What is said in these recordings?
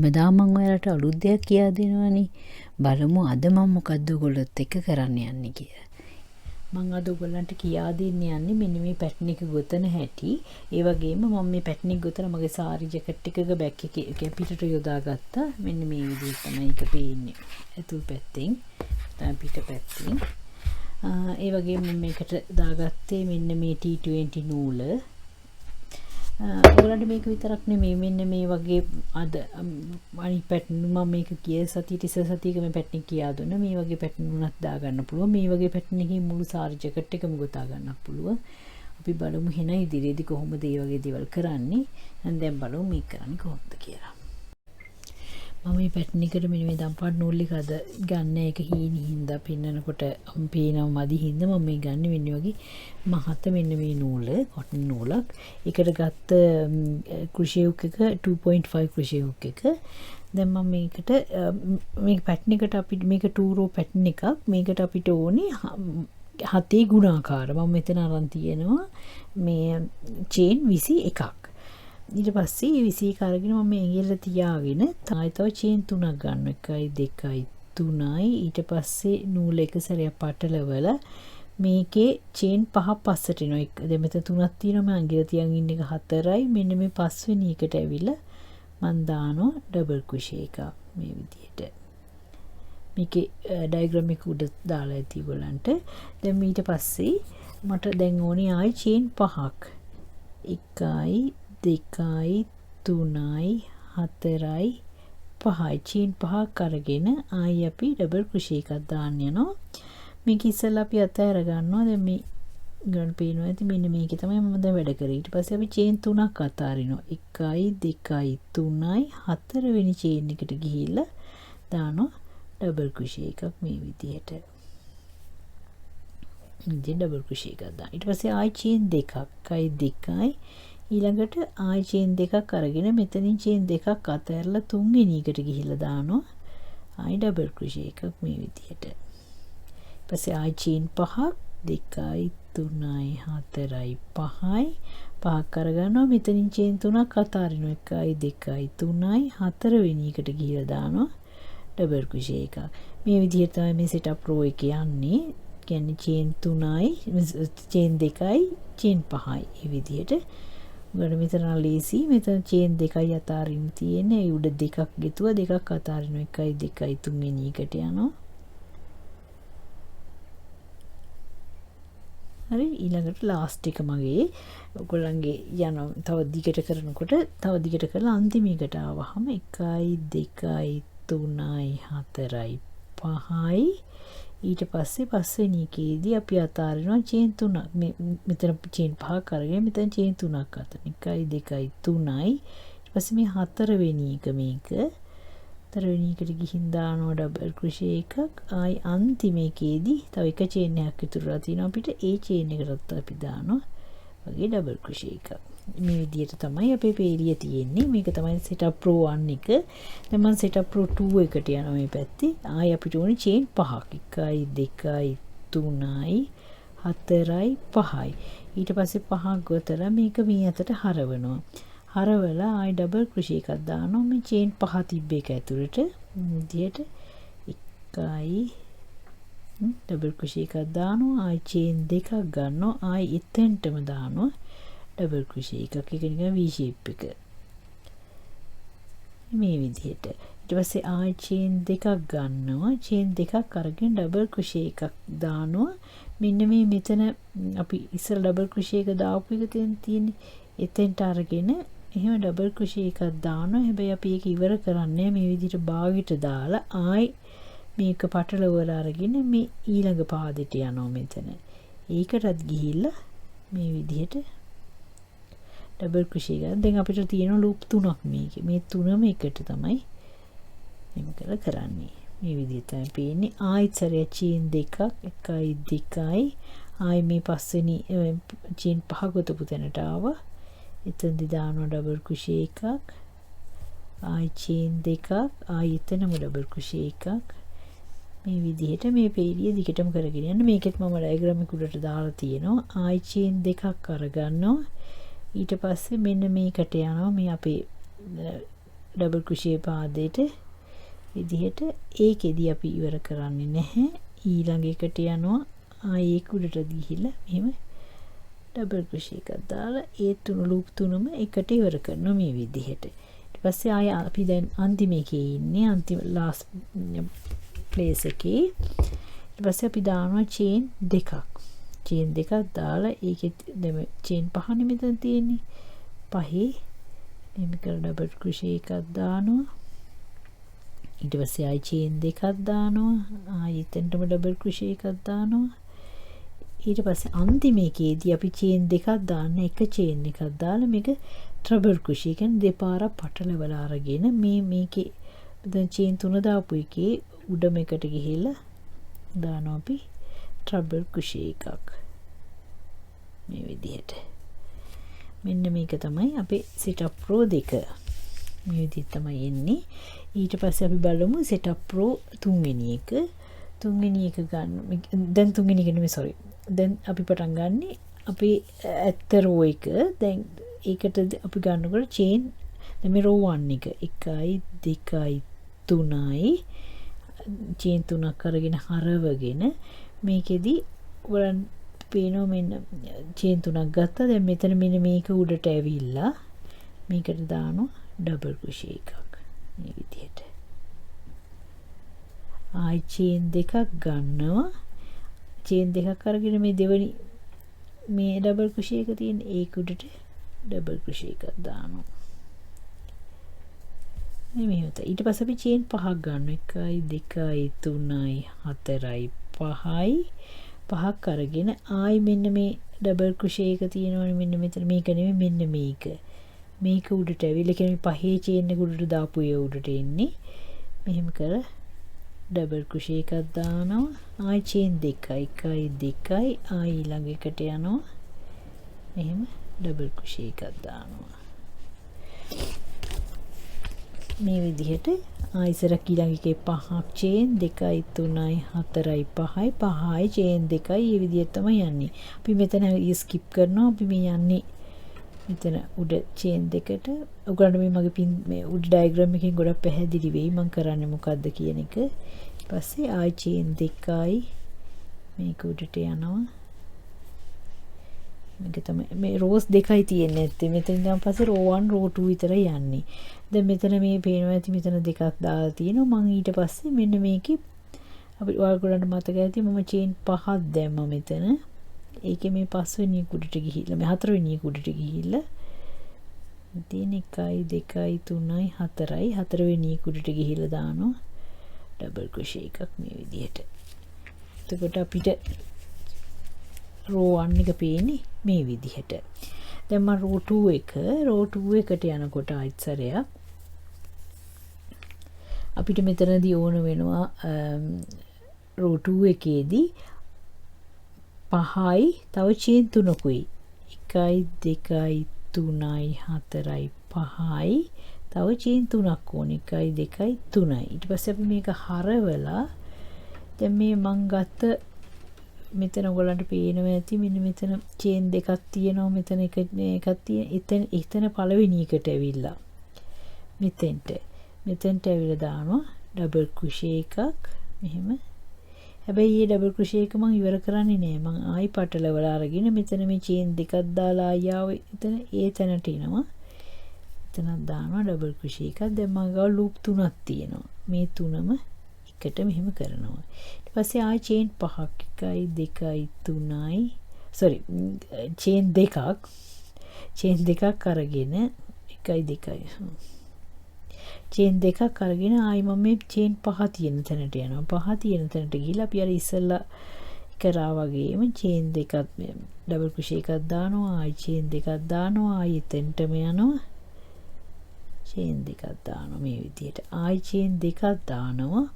හැමදාම මං ඔයාලට අලුත් දෙයක් කියා දෙනවනේ. බලමු අද මං මොකද්ද ඔයගොල්ලොත් එක්ක කරන්න යන්නේ කියලා. මං අද ඔයගොල්ලන්ට කියා දෙන්න යන්නේ මෙන්න මේ පැටර්න් එක ගොතන හැටි. ඒ වගේම මම මේ පැටර්න් එක ගොතලා මගේ සාරි ජැකට් එකක බෑක් එකේ, ඒ කියන්නේ පිටට යොදාගත්තා. මෙන්න මේ විදිහට තමයි ඒක පේන්නේ. ඇතුල් පැත්තෙන්, නැත්නම් පිට පැත්තෙන්. ඒ වගේම මම මේකට දාගත්තේ මෙන්න මේ T20 නූල. ඔයගොල්ලන්ට මේක විතරක් නෙමෙයි, මෙන්න මේ වගේ අද අනිත් පැටර්න් මම මේක ගිය සතියට ඉස්සර සතියක මේ පැටර්න් එක කියා දුන්නා. මේ වගේ පැටර්න් උනත් දාගන්න පුළුවන්. මේ වගේ පැටර්න් එකකින් මුළු සාරි ජැකට් එකම ගොතා ගන්නත් පුළුවන්. අපි බලමු එහෙනම් ඉදිරියේදී කොහොමද මේ වගේ දේවල් කරන්නේ. එහෙනම් දැන් බලමු මේක කරන්නේ කොහොමද කියලා. මම මේ පැටර්න් එකට මෙන්න මේ දම්පාට නූල් එක අද ගන්න. ඒක හීනි හින්දා පෙන්නනකොට පේනව මදි හින්දා මම මේ ගන්න මෙන්න වගේ මහත මෙන්න මේ නූල, කොටන් නූලක්. ඒකට ගත්ත ක්‍රොෂේ හුක් එක 2.5 ක්‍රොෂේ හුක් එක. දැන් මම මේකට, මේ පැටර්න් එකට අපි මේක 2 row pattern එකක්. මේකට අපිට ඕනේ 7 ගුණාකාර. මම මෙතන අරන් තියෙනවා මේ චේන් 21ක්. ඊට පස්සේ මේ 21 අරගෙන මම මේ ඇඟිල්ල තියාගෙන ආයෙ තව චේන් තුනක් ගන්නවා. 1යි 2යි 3යි. ඊට පස්සේ නූල එක සැරයක් පටලවලා මේකේ චේන් පහ පස්සට එනවා. දැන් මෙතන තුනක් තියෙනවා. මම ඇඟිල්ල තියන් ඉන්න එක 4යි. මෙන්න මේ පස්වෙනි එකට ඇවිල්ලා මං දානවා ඩබල් ක්‍රොෂේ එකක් මේ විදිහට. මේකේ ඩයග්‍රෑම් එක උඩ දාලා ඇති ඔයගොල්ලන්ට. දැන් ඊට පස්සේ මට දැන් ඕනේ ආයි චේන් පහක්. 1යි 2යි 3යි 4යි 5යි. චේන් පහක් අරගෙන ආයි අපි ඩබල් ක්‍රොෂේ එකක් දාන්න යනවා. මේක ඉස්සෙල්ලා අපි අතහැර ගන්නවා. දැන් මේ ගන්න පේනවා ඇති මෙන්න මේකේ තමයි මම දැන් වැඩ කරේ. ඊට පස්සේ අපි චේන් තුනක් අතාරිනවා. 1යි 2යි 3යි 4 වෙනි චේන් එකට ගිහිල්ලා දානවා ඩබල් ක්‍රොෂේ එකක් මේ විදිහට. ඉතින් ඩබල් ක්‍රොෂේ එකක් දාන්න. ඊට පස්සේ ආයි චේන් දෙකක්. 1යි 2යි ඊළඟට ආයි චේන් දෙකක් අරගෙන මෙතනින් චේන් දෙකක් අතහැරලා තුන්වෙනි එකට ගිහිල්ලා දානවා ආයි ඩබල් ක්‍රොෂේ එකක් මේ විදිහට. ඊට පස්සේ ආයි චේන් පහක්. 2යි 3යි 4යි 5යි පහක් අරගන්නවා. මෙතනින් චේන් තුනක් අතාරිනවා. 1යි 2යි 3යි 4 වෙනි එකට ගිහිල්ලා දානවා ඩබල් ක්‍රොෂේ එකක්. මේ විදිහට තමයි මේ සෙටප් රෝ එක යන්නේ. කියන්නේ චේන් 3යි චේන් 2යි චේන් 5යි මේ විදිහට. ඔයාලට මෙතන නම් ලේසි. මෙතන චේන් දෙකයි අතාරින්න තියෙන්නේ. ඒ උඩ දෙකක් ගෙතුවා දෙකක් අතාරිනවා. 1යි 2යි තුන්වෙනි එකට යනවා. හරි, ඊළඟට ලාස්ට් එක මගේ ඔයගොල්ලන්ගේ යන තව දිගට කරනකොට තව දිගට කරලා අන්තිම එකට ආවහම 1යි 2යි 3යි 4යි 5යි ඊට පස්සේ පස්වෙනි එකේදී අපි අතාරිනවා චේන් තුනක්. මේ මෙතන චේන් පහක් අරගෙන මෙතන චේන් තුනක් අතන. 1යි 2යි 3යි ඊට පස්සේ මේ හතරවෙනි එක මේක හතරවෙනි එකට ගිහින් දානවා ඩබල් ක්‍රොෂේ එකක්. ආයි අන්තිම එකේදී තව එක චේන් එකක් ඉතුරුලා තියෙනවා අපිට. ඒ චේන් එකටත් අපි දානවා වගේ ඩබල් ක්‍රොෂේ එකක්. මේ විදිහට තමයි අපේ පේලිය තියෙන්නේ. මේක තමයි සෙටප් රෝ 1 එක. දැන් මම සෙටප් රෝ 2 එකට යනවා මේ පැත්තේ. ආයි අපිට ඕනේ චේන් පහක්. 1යි 2යි 3යි 4යි 5යි. ඊට පස්සේ පහක් ගොතලා මේක මේ අතට හරවනවා. හරවලා ආයි ඩබල් ක්‍රොෂේ එකක් දානවා මේ චේන් පහ තිබ්බ එක ඇතුළට. මේ විදිහට 1යි ඩබල් ක්‍රොෂේ එකක් දානවා. ආයි චේන් දෙකක් ගන්නවා. ආයි එතෙන්ටම දානවා ඩබල් ක්‍රොෂේ එකක්. ඒක නිකන් V shape එක. මේ විදිහට. ඊට පස්සේ ආයි චේන් දෙකක් ගන්නවා. චේන් දෙකක් අරගෙන ඩබල් ක්‍රොෂේ එකක් දානවා. මෙන්න මේ මෙතන අපි ඉස්සර ඩබල් ක්‍රොෂේ එක දාපු එක තියෙන්නේ. එතෙන්ට අරගෙන එහෙම ඩබල් ක්‍රොෂේ එකක් දානවා. හැබැයි අපි ඒක ඉවර කරන්නේ මේ විදිහට බාගෙට දාලා ආයි මේක පටලවලා අරගෙන මේ ඊළඟ පාදෙට යනවා මෙතන. ඒකටත් ගිහිල්ලා මේ විදිහට ඩබල් ක්‍රොෂේ එකක්. දැන් අපිට තියෙන ලූප් තුනක් මේකේ. මේ තුනම එකට තමයි මෙහෙම කරලා කරන්නේ. මේ විදිහට තමයි පේන්නේ. ආයිත් සැරයක් චේන් දෙකක් 1යි 2යි ආයි මේ පස්වෙනි චේන් පහ ගොතපු තැනට ආවා. එතනදි දානවා ඩබල් ක්‍රොෂේ එකක්. ආයි චේන් දෙකක් ආයි එතනම ඩබල් ක්‍රොෂේ එකක්. මේ විදිහට මේ පේලිය දිගටම කරගෙන යන්න. මේකෙත් මම ඩයග්‍රෑම් එක උඩට දාලා තියෙනවා. ආයි චේන් දෙකක් අරගන්නවා. ඊට පස්සේ මෙන්න මේකට යනවා. මේ අපේ ඩබල් ක්‍රොෂේ පාදයට විදිහට. ඒකෙදි අපි ඉවර කරන්නේ නැහැ. ඊළඟ එකට යනවා. ආයේ ඒක උඩට ගිහිල්ලා මෙහෙම ඩබල් ක්‍රොෂේ එකක් දාලා ඒ තුන ලූප් තුනම එකට ඉවර කරනවා මේ විදිහට. ඊට පස්සේ ආයේ අපි දැන් අන්තිම එකේ ඉන්නේ, අන්තිම ලාස්ට් ප්ලේස් එකේ. ඊට පස්සේ අපි දානවා චේන් දෙකක්. චේන් දෙකක් දාලා ඒකෙත් දැන් චේන් පහනේ මෙතන තියෙන්නේ. පහේ මෙහෙම කරලා ඩබල් ක්‍රොෂේ එකක් දානවා. ඊට පස්සේ ආයි චේන් දෙකක් දානවා. ආයි එතනටම ඩබල් ක්‍රොෂේ එකක් දානවා. ඊට පස්සේ අන්තිම එකේදී අපි චේන් දෙකක් දාන්න, එක චේන් එකක් දාලා මේක ට්‍රබල් ක්‍රොෂේ කියන්නේ දෙපාරක් පටලවලා අරගෙන මේකේ දැන් චේන් තුන දාපු එකේ උඩම එකට ගිහිල්ලා දානවා අපි ට්‍රබල් ක්‍රොෂේ එකක් මේ විදිහට. මෙන්න මේක තමයි අපේ සෙටප් රෝ දෙක. මේ විදිහට තමයි එන්නේ. ඊට පස්සේ අපි බලමු සෙටප් රෝ තුන්වෙනි එක. තුන්වෙනි එක ගන්න. දැන් තුන්වෙනි එක නෙමෙයි, සෝරි. දැන් අපි පටන් ගන්නෙ අපේ ඇත්ත රෝ එක. දැන් ඒකට අපි ගන්නකොට චේන් දැන් මේ රෝ 1 එක 1යි 2යි 3යි චේන් තුනක් අරගෙන හරවගෙන මේකෙදි ඔයාලන් පේනවා මෙන්න චේන් තුනක් ගත්තා. දැන් මෙතන මෙන්න මේක උඩට ඇවිල්ලා මේකට දානවා ඩබල් ක්‍රොෂේ එකක් මේ විදිහට. ආයි චේන් දෙකක් ගන්නවා. චේන් දෙකක් අරගෙන මේ දෙවෙනි මේ ඩබල් ක්‍රොෂේ එක තියෙන ඒක උඩට ඩබල් ක්‍රොෂේ එකක් දානවා. මේ මෙහෙම තමයි. ඊට පස්සේ අපි චේන් පහක් ගන්නවා. 1යි 2යි 3යි 4යි 5යි. පහක් අරගෙන ආයි මෙන්න මේ ඩබල් ක්‍රොෂේ එක තියෙනවනේ මෙන්න මෙතන. මේක නෙමෙයි, මෙන්න මේක. මේක උඩට ඇවිල්ලා කියන්නේ පහේ චේන් එක උඩට දාපු ඒ උඩට එන්නේ. මෙහෙම කරලා ඩබල් ක්‍රොෂේ එකක් දානවා. ආයි චේන් දෙකයි, 1යි 2යි ආයි ඊළඟ එකට යනවා. මෙහෙම ඩබල් ක්‍රොෂේ එකක් දානවා. මේ විදිහට ආයි ඉස්සරහ ඊළඟ එකේ පහක් චේන් දෙකයි 3යි 4යි 5යි 5යි චේන් දෙකයි මේ විදිහට තමයි යන්නේ. අපි මෙතන ස්කිප් කරනවා. අපි මේ යන්නේ මෙතන උඩ චේන් දෙකට. ඔයගොල්ලන්ට මේ මගේ පින් මේ උඩ ඩයග්‍රෑම් එකෙන් ගොඩක් පැහැදිලි වෙයි මං කරන්නේ මොකද්ද කියන එක. ඊට පස්සේ ආයි චේන් දෙකයි මේක උඩට යනවා. මේක තමයි මේ රෝස් දෙකයි තියෙන්නේ නැත්තේ. මෙතන ඉඳන් පස්සේ රෝ 1 රෝ 2 විතරයි යන්නේ. දැන් මෙතන මේ පේනවා ඇති මෙතන දෙකක් දාලා තියෙනවා. මං ඊට පස්සේ මෙන්න මේකේ අපි ඔයාලට මතක ඇති මම චේන් පහක් දැම්මා මෙතන. ඒකේ මේ පස්වෙනි එක උඩට ගිහිල්ලා මේ හතරවෙනි එක උඩට ගිහිල්ලා තියෙන 1යි 2යි 3යි 4යි හතරවෙනි එක උඩට ගිහිල්ලා දානවා ඩබල් ක්‍රොෂේ එකක් මේ විදිහට. එතකොට අපිට රෝ 1 එක පේන්නේ මේ විදිහට. දැන් මම රෝ 2 එක රෝ 2 එකට යනකොට ආයෙත් සැරයක් අපිට මෙතනදී ඕන වෙනවා රෝ 2 එකේදී 5යි තව චේන් තුනකුයි. 1යි 2යි 3යි 4යි 5යි තව චේන් තුනක් ඕන. 1යි 2යි 3යි. ඊට පස්සේ අපි මේක හරවලා දැන් මේ මං ගත්ත මෙතන ඔයගොල්ලන්ට පේනවා ඇති මෙන්න මෙතන චේන් දෙකක් තියෙනවා. මෙතන එක එකක් තියෙන. එතන පළවෙනි එකට ඇවිල්ලා මෙතෙන්ට ඇවිල්ලා දානවා ඩබල් ක්‍රොෂේ එකක් මෙහෙම. හැබැයි මේ ඩබල් ක්‍රොෂේ එක මං ඉවර කරන්නේ නෑ. මං ආයි පටලවලා අරගෙන මෙතන මේ චේන් දෙකක් දාලා ආයි ආවේ එතන ඒ තැනට එනවා. එතනක් දානවා ඩබල් ක්‍රොෂේ එකක්. දැන් මං ගාව ලූප් තුනක් තියෙනවා. මේ තුනම එකට මෙහෙම කරනවා. ඊට පස්සේ ආයි චේන් පහක් 1යි 2යි 3යි සෝරි චේන් දෙකක් චේන් දෙකක් අරගෙන 1යි 2යි චේන් දෙකක් අරගෙන ආයි මම මේ චේන් පහ තියෙන තැනට යනවා. පහ තියෙන තැනට ගිහිල්ලා අපි අර ඉස්සෙල්ලා කරා වගේම චේන් දෙකක් ඩබල් ක්‍රොෂේ එකක් දානවා. ආයි චේන් දෙකක් දානවා. ආයි එතෙන්ටම යනවා. චේන් දෙකක් දානවා මේ විදිහට. ආයි චේන් දෙකක් දානවා.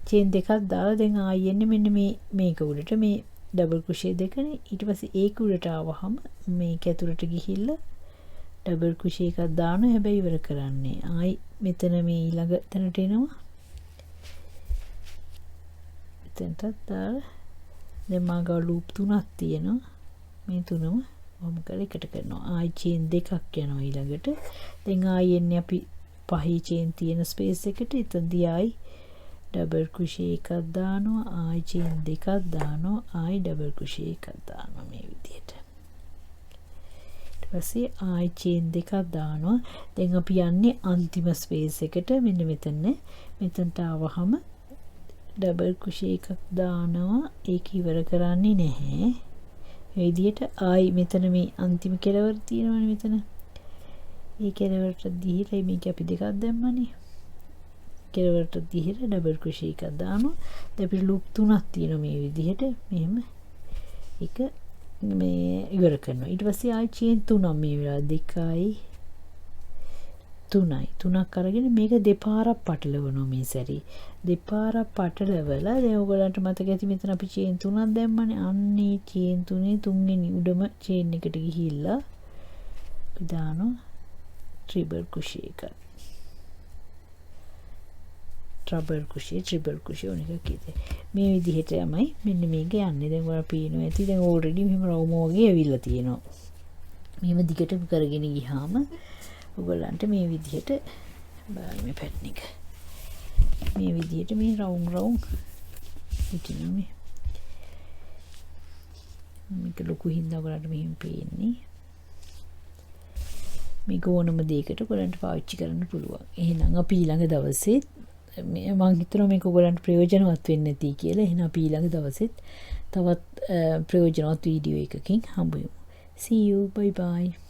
චේන් දෙකක් දාලා දැන් ආයි එන්නේ මෙන්න මේ මේක උඩට මේ ඩබල් ක්‍රොෂේ දෙකනේ. ඊට පස්සේ ඒක උඩට ආවහම මේක ඇතුළට ගිහිල්ලා ඩබල් ක්‍රොෂේ එකක් දානවා. හැබැයි ඉවර කරන්නේ ආයි මෙතන මේ ඊළඟ තැනට එනවා. මෙතනටත් දාලා දැන් මා ගාව ලූප් තුනක් තියෙනවා. මේ තුනම ඔහොම කරලා එකට කරනවා. ආයි චේන් දෙකක් යනවා ඊළඟට. දැන් ආයි එන්නේ අපි පහේ චේන් තියෙන ස්පේස් එකට. එතනදී ආයි ඩබල් ක්‍රොෂේ එකක් දානවා, ආයි චේන් දෙකක් දානවා, ආයි ඩබල් ක්‍රොෂේ එකක් දානවා මේ විදිහට. ඊට පස්සේ ආයි චේන් දෙකක් දානවා. දැන් අපි යන්නේ අන්තිම ස්පේස් එකට. මෙන්න මෙතන. මෙතනට ආවහම ඩබල් ක්‍රොෂේ එකක් දානවා. ඒක ඉවර කරන්නේ නැහැ. මේ විදිහට ආයි මෙතන මේ අන්තිම කෙළවර තියෙනවනේ මෙතන. ඒ කෙළවරට දීලා මේක අපි දෙකක් දැම්මනේ. කෙළවරට දීලා ඩබල් ක්‍රොෂේ එකක් දානවා. දැන් අපිට ලූප් තුනක් තියෙනවා මේ විදිහට. මෙහෙම එක මේ ඉවර කරනවා. ඊට පස්සේ ආයි චේන් තුනක් මේ වෙලාව 2යි 3යි තුනක් අරගෙන මේක දෙපාරක් පටලවනවා මේ සැරේ. දෙපාරක් පටලවලා දැන් ඔයගොල්ලන්ට මතක ඇති මෙතන අපි චේන් තුනක් දැම්මනේ. අන්න ඒ චේන් තුනේ තුන්වෙනි උඩම චේන් එකට ගිහිල්ලා අපි දානවා ට්‍රිබල් ක්‍රොෂේ එකක්. ට්‍රබල් ක්‍රොෂේ, ට්‍රිබල් ක්‍රොෂේ ඕන එකක් කියතේ. මේ විදිහට තමයි මෙන්න මේක යන්නේ. දැන් ඔයාලා පේනවා ඇති. දැන් ඕල්රෙඩි මෙහෙම රවුම වගේ ඇවිල්ලා තියෙනවා. මෙහෙම දිගටම කරගෙන ගියාම ඔයගොල්ලන්ට මේ විදිහට බලන්න මේ පැටර්න් එක. මේ විදිහට මේ රවුම් රවුම් හිටිනවා මේ. මේක ලොකු හින්දා ඔයගොල්ලන්ට මෙහෙම පේන්නේ. මේක ඕනම දෙයකට ඔයගොල්ලන්ට පාවිච්චි කරන්න පුළුවන්. එහෙනම් අපි ඊළඟ දවසේ මේ මං හිතනවා මේක ඔයගොල්ලන්ට ප්‍රයෝජනවත් වෙන්න ඇති කියලා. එහෙනම් අපි ඊළඟ දවසෙත් තවත් ප්‍රයෝජනවත් වීඩියෝ එකකින් හම්බ වෙමු. See you. Bye bye.